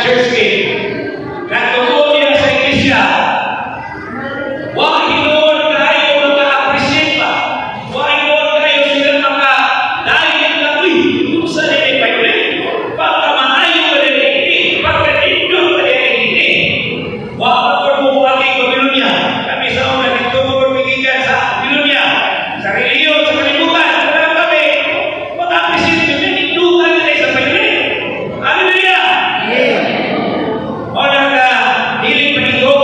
Churchgate. Natuo niya sa iglesia. Wa hinuon kaayo maka-appreciate ba? Wa hinuon kaayo sila maka dahil na, "Uy, unsa ni payulit? Pagka maayo ka din ini, pagka nindot ka din ini." Wa pa pud mo moagi Babylonia. Kami sa una dito mo gikan sa Babylonia. Sa relihiyon, sa kalibutan, wala kami. Maka-appreciate kami, nindutan nila sa payulit. Hallelujah! O ka, dili panigo,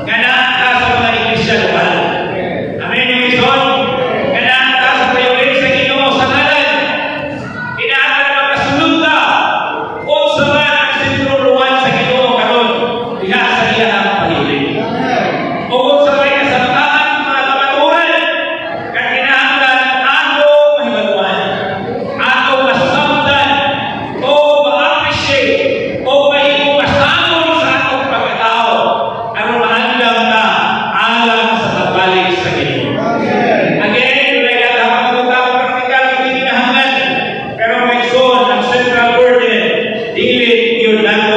nga naa ka sa mga iglesia lokal. Amen, mga igsoon? Nga naa ka sa payulit sa Ginoo sa ngalan. Kinahanglan makasulod ka. Unsa man ang sentro sa Ginoo karon diha sa iyang payulit. O unsa may kasabtaan mga kamatuoran nga kinahanglan atong mahibaluan, atong masabtan o ma-appreciate o mahimong masamon sa atong pagkatao aron maandam ta alang sa pagbalik sa Ginoo. Again, dunay daghang mga butang praktikal nga kinahanglan. Pero mga igsoon, ang central burden, dili yun nato.